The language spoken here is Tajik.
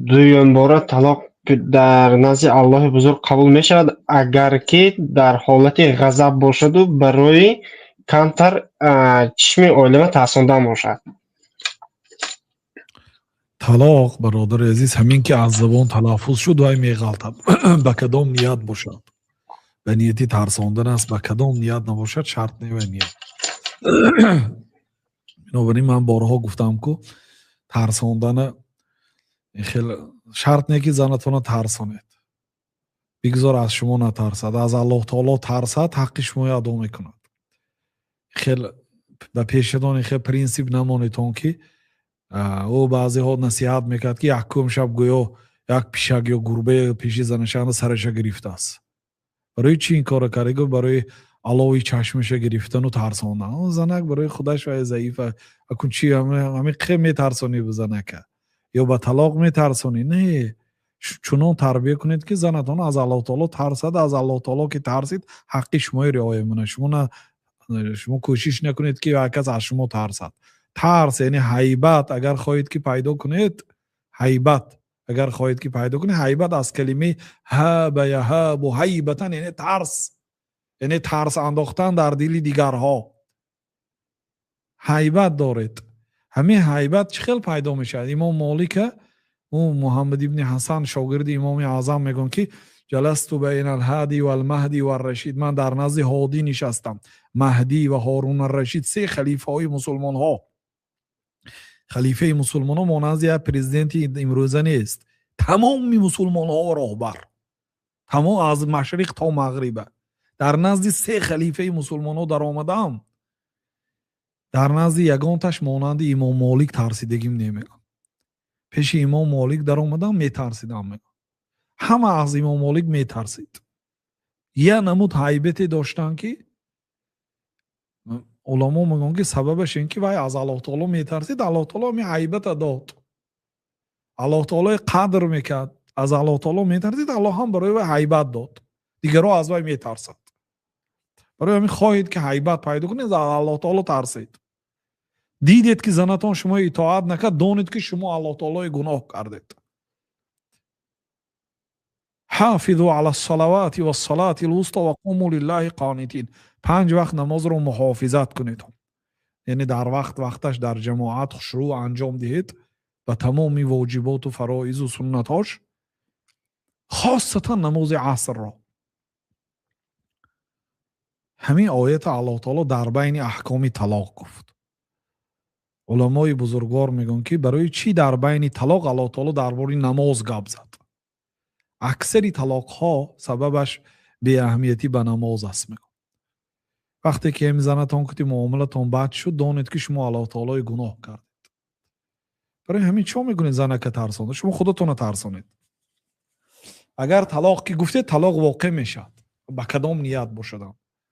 Дуюмбора талоқ дар назди Аллоҳи бузург қабул мешавад, агар ки дар ҳолати ғазаб бошаду барои камтар чишми оилама тарсондан бошад. Талоқ, бародари азиз, ҳамин ки аз забон талаффуз шуд, вай меғалтад. Ба кадом ният бошад, ба нияти тарсондан аст, ба кадом ният набошад, шарт не вай ният. Бинобар ин ман борҳо гуфтам, ку тарсондана хел шарт не, ки занатона тарсонед. Бигзор аз шумо натарсад, аз Аллоҳ таоло тарсад, ҳаққи шуморо адо мекунад. Хел ба пешатон хел принсип намонедтон, ки ӯ баъзеҳо насиҳат мекард, ки якум шаб гӯё як пишак ё гурбе пеши занашанда сараша гирифтааст. Барои чӣ ин корро кард? Гуфт, барои алови чашмаша гирифтану тарсондан. Занак барои худаш вай заифа. Акун чи ҳамин қе метарсонӣ занака ё ба талоқ метарсонӣ? Не, чунон тарбия кунед, ки занатон аз Аллоҳ таоло тарсад. Аз Аллоҳ таоло ки тарсид, ҳаққи шумои риоя мекунад. Шумо на, шумо кӯшиш накунед, ки як кас аз шумо тарсад. Тарс, яъне ҳайбат агар хоҳед, ки пайдо кунед, ҳайбат агар хоҳед, ки пайдо кунед, ҳайбат аз калимаи ҳаба яҳабу ҳайбатан, яъне тарс, яъне тарс андохтан дар дили дигарҳо. Ҳайбат доред. Ҳамин ҳайбат чӣ хел пайдо мешавад? Имом Молика, ӯ Муҳаммад ибни Ҳасан, шогирди Имоми Аъзам, мегӯянд, ки ҷаласту байна алҳади валмаҳди варрашид, ман дар назди Ҳодӣ нишастам, Маҳдӣ ва Ҳорун Аррашид, се халифаҳои мусулмонҳо. Халифаи мусулмонҳо монанди як президенти имрӯза нест, тамоми мусулмонҳо роҳбар, тамом аз машриқ то мағриба. Дар назди се халифаи мусулмонҳо даромадаам, дар назди ягонташ монанди Имом Молик тарсидагим немегӯям. Пеши Имом Молик даромадам, метарсидам, мегӯям. Ҳама аз Имом Молик метарсид. Я намуд ҳайбате доштанд, ки уламо мегӯянд, ки сабабаш ин ки вай аз Аллоҳ таоло метарсид, Аллоҳ таоло ҳамин ҳайбата дод. Аллоҳ таолои қадр мекард, аз Аллоҳ таоло метарсид, Аллоҳ ҳам барои вай ҳайбат дод, дигарҳо аз вай метарсад. Барои ҳамин хоҳед, ки ҳайбат пайдо кунед, аз Аллоҳ таоло тарсед. Дидед, ки занатон шумо итоат накард, донед, ки шумо Аллоҳ таолои гуноҳ кардед. Ҳофизу ала салавати вассалати лвуста ва қуму лиллаҳи қонитин. Панҷ вақт намозро муҳофизат кунед, яъне дар вақт вақташ, дар ҷамоат, хушрӯ анҷом диҳед ба тамоми воҷиботу фароизу суннатҳош, хосатан намози асрро. Ҳамин оята Аллоҳ таоло дар байни аҳкоми талоқ гуфт. Уламои бузургвор мегӯянд, ки барои чӣ дар байни талоқ Аллоҳ таоло дар бораи намоз гап зад? Аксари талоқҳо сабабаш беаҳамиятӣ ба намоз аст, мегӯянд. Вақте ки ҳами занатон кути муомилатон бад шуд, донед, ки шумо Аллоҳ таолои гуноҳ кардед. Барои ҳамин чо мекунед занака тарсонда? Шумо худатонро тарсонед. Агар талоқ ки гуфтед, талоқ воқеъ мешавад, ба кадом ният бошадам.